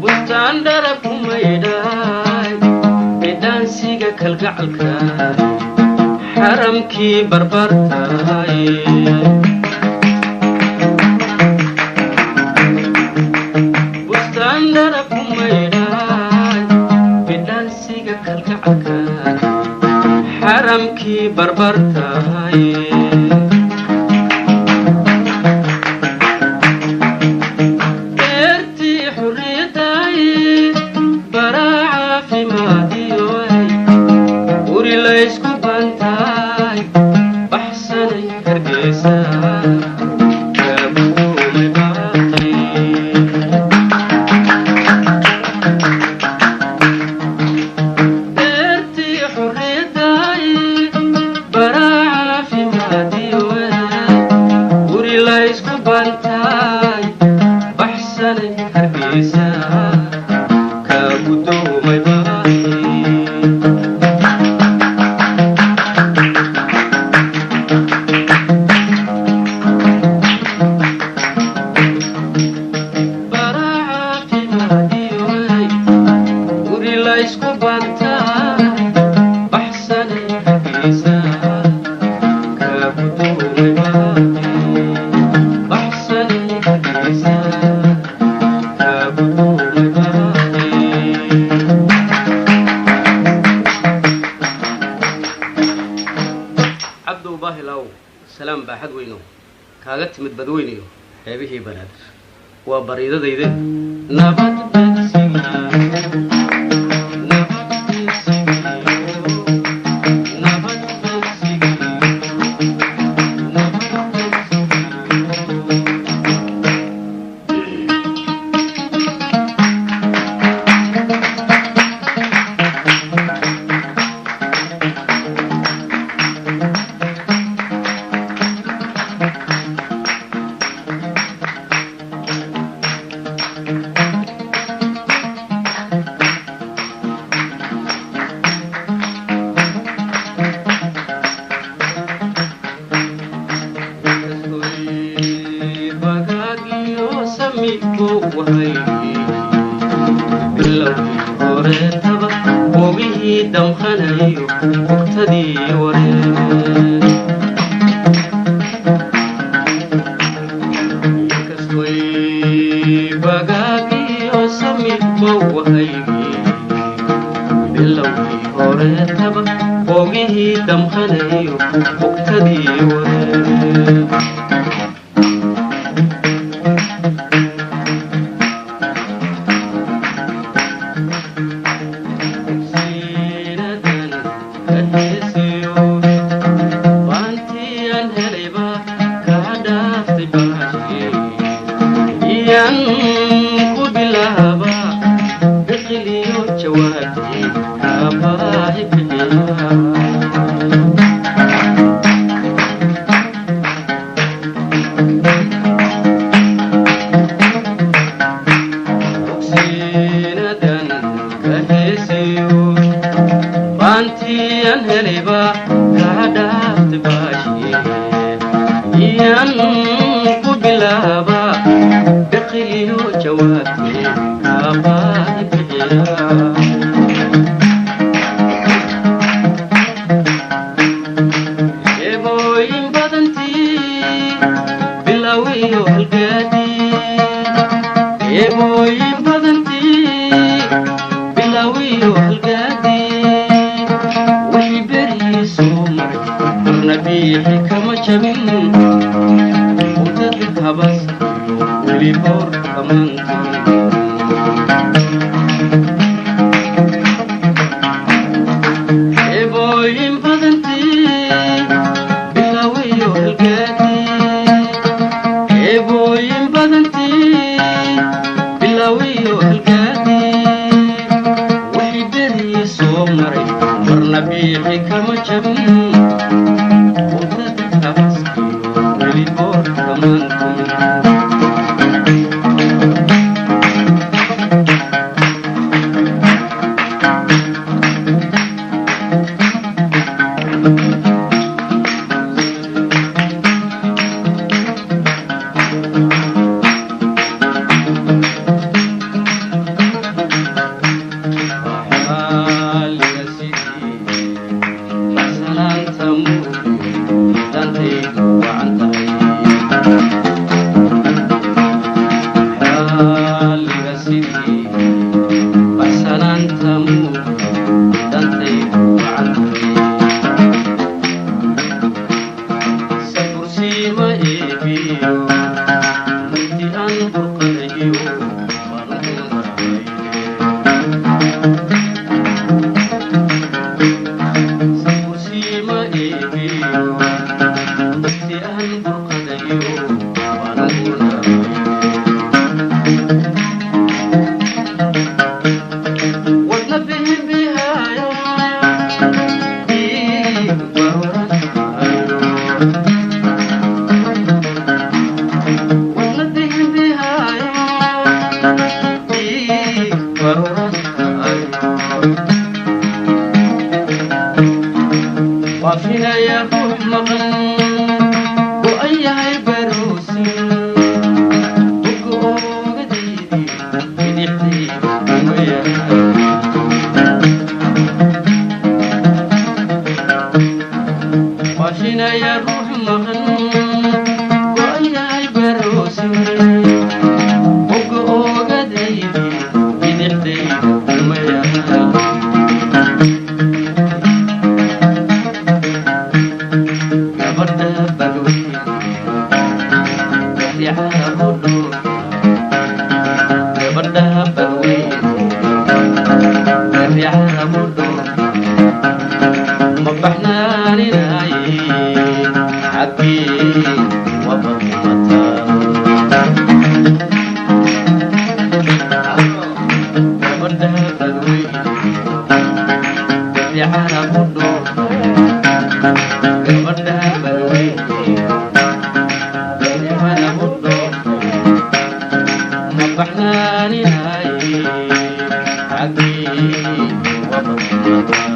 Bustaan dharab ku maydhaay, bidhaansiga kalgacalka, xaramkii barbartaay. Bustaan dharab ku maydhaay, bidhaansiga kalgacalka, xaramkii barbartaay. Beertii xurriyaddaay, baraa caafimaadiyoay, guri laysku bantaay, baxsanay Hargeysa, kaabuumay baaqay. Beertii xurriyaddaay, baraa caafimaadiyoay, guri laysku bantaay, baxsanay Hargeysa, kaagudoomay baaqay. Baraa caafimaadiyoay, guri laysku bantaay, baxsanay Hargeysa, kaagudoomay baaqay. Baxsanay Hargeysa, kaagudoomay baaqay. Cabdow baahilaw, salaam baaxad weyno kaaga timid badweynayo xeebihii Banaadir, waa bariidadayde. Nabad beegsigiyo, nabad beegsigiyo, nabad beegsigiyo, nabad beegsigiyo. Bagaagiyo samigo wahay bilowgii horeetaba, bogihii damqanayo, bugtadii wareeme. Inkastoy bagaagiyo samigo wahaygii bilowgii horeetaba, bogihii damqanayo, bugtadii wareeme. Siinadan ka heesiyo baantiyan helayba, kaa dhaaftay baashii iyan ku bilaaba, biqiliyo jawaabtii kaa baahi bixiya. Bogsiinadan ka heesiyo baantiyan helayba, kaa dhaaftay baashii iyan ku bilaaba, biqiliyo jawaabtii kaa baahi bixiya. Eebooyin badantii bilawiyo halgaadii, eebooyin badantii bilawiyo halgaadii, wixii berigii soo maray marna biixi kama jabin, wadada habas iyo weli boor dhammaantood. Eebooyin badantii bilawiyo halgaadii, eebooyin badantii bilawiyo halgaadii, wixii berigii soo maray marna biixi kama jabin, wadada habas iyo weli boor dhammaantood. Waafinaya ruux maqan, go-an yahay baroosin, boga oogadaydi bidixdayda kuma yahay. Waafinaya ruux maqan, go-an yahay baroosin, boga oogadaydi bidixdayda kuma yahay. Gabadha badweyn baricaha u dhow, gabadha badweyn baricaha u dhow, ma baxnaaninaaye xaggee wabadmataa? Gabadha badweyn baricaha u dhow, gabadha badweyn baricaha u dhow, ma baxnaaninaaye xaggee wabadmataa?